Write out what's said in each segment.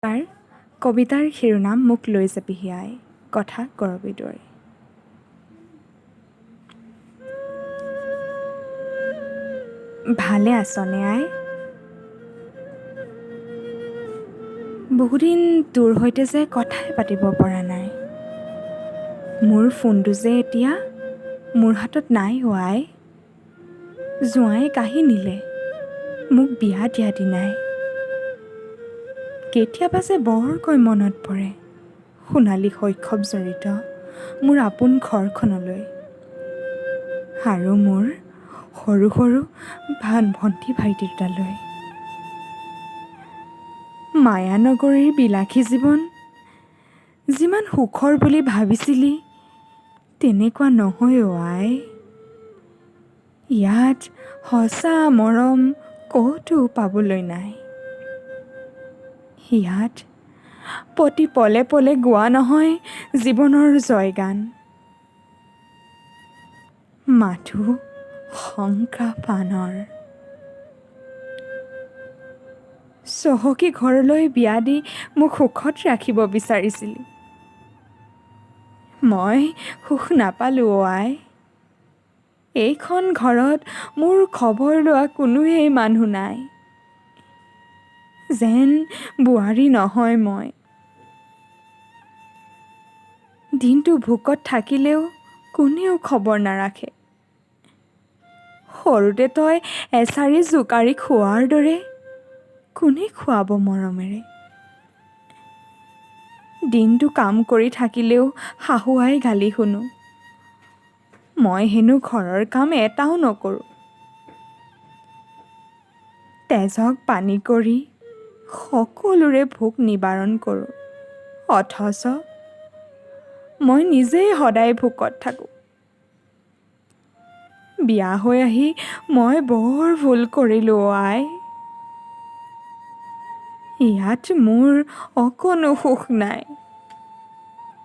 নমস্কাৰ। কবিতাৰ শিৰোনাম "মোক লৈ যাবিহি আই"। কথা কৰবী দুৱৰী। ভালে আছনে আই? বহুদিন তোৰ সৈতে যে কথাই পাতিব পৰা নাই। মোৰ ফোনটো যে এতিয়া মোৰ হাতত নাই অ' আই। জোঁৱায়ে কাঢ়ি নিলে মোক বিয়া দিয়া দিনাই। কেতিয়াবা যে বৰকৈ মনত পৰে সোণালী শৈশৱ জড়িত মোৰ আপোন ঘৰখনলৈ আৰু মোৰ সৰু সৰু ভণ্টি ভাইটি দুটালৈ। মায়ানগৰীৰ বিলাসী জীৱন যিমান সুখৰ বুলি ভাবিছিলি, তেনেকুৱা নহয় অ' আই। ইয়াত সঁচা মৰম ক'তো পাবলৈ নাই। ইয়াত প্ৰতি পলে পলে গোৱা নহয় জীৱনৰ জয়গান, মাথো সংগ্ৰাম আনৰ। চহকী ঘৰলৈ বিয়া দি মোক সুখত ৰাখিব বিচাৰিছিলি। মই সুখ নাপালোঁ অ' আই। এইখন ঘৰত মোৰ খবৰ লোৱা কোনোৱেই মানুহ নাই। যেন বোৱাৰী নহয় মই। দিনটো ভোকত থাকিলেও কোনেও খবৰ নাৰাখে। সৰুতে তই এচাৰি জোকাৰি খোৱাৰ দৰে কোনে খুৱাব মৰমেৰে? দিনটো কাম কৰি থাকিলেও শাহুআইৰ গালি শুনো। মই হেনো ঘৰৰ কাম এটাও নকৰোঁ। তেজক পানী কৰি সকলোৰে ভোক নিবাৰণ কৰোঁ, অথচ মই নিজেই সদায় ভোকত থাকোঁ। বিয়া হৈ আহি মই বৰ ভুল কৰিলোঁ অ' আই। ইয়াত মোৰ অকণো সুখ নাই।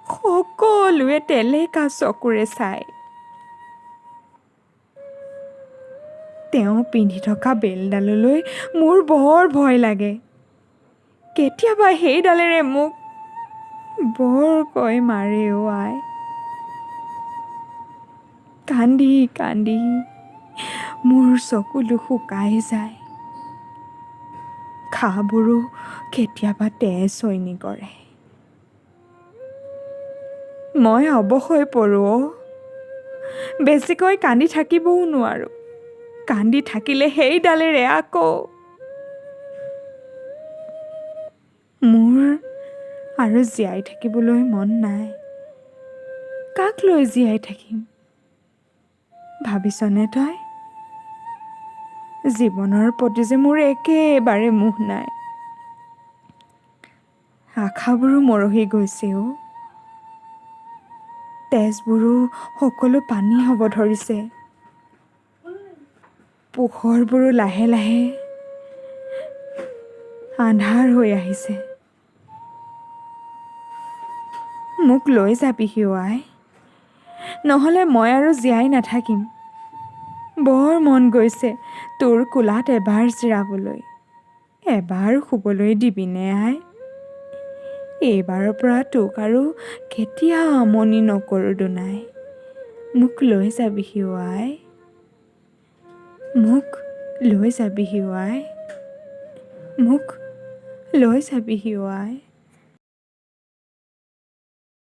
সকলোৱে টেলেকা চকুৰে চায়। তেওঁ পিন্ধি থকা বেল্টডাললৈ মোৰ বৰ ভয় লাগে। কেতিয়াবা সেইডালেৰে মোক বৰকৈ মাৰে অ' আই। কান্দি কান্দি মোৰ চকুলো শুকাই যায়। ঘাঁবোৰো কেতিয়াবা তেজ হৈ নিগৰে। মই অৱশ হৈ পৰোঁ অ'। বেছিকৈ কান্দি থাকিবও নোৱাৰোঁ। কান্দি থাকিলে সেইডালেৰে আকৌ। মোৰ আৰু জীয়াই থাকিবলৈ মন নাই। কাক লৈ জীয়াই থাকিম ভাবিছনে তই? জীৱনৰ প্ৰতি যে মোৰ একেবাৰে মোহ নাই। আশাবোৰো মৰহি গৈছে অ'। তেজবোৰো সকলো পানী হ'ব ধৰিছে। পোহৰবোৰো লাহে লাহে আন্ধাৰ হৈ আহিছে। মোক লৈ যাবিহি অ' আই, নহ'লে মই আৰু জীয়াই নাথাকিম। বৰ মন গৈছে তোৰ কোলাত এবাৰ জিৰাবলৈ। এবাৰ শুবলৈ দিবিনে আই? এইবাৰৰ পৰা তোক আৰু কেতিয়াও আমনি নকৰোঁ দুনাই। মোক লৈ যাবিহি অ' আই। মোক লৈ যাবিহি অ' আই। মোক লৈ যাবিহি অ' আই।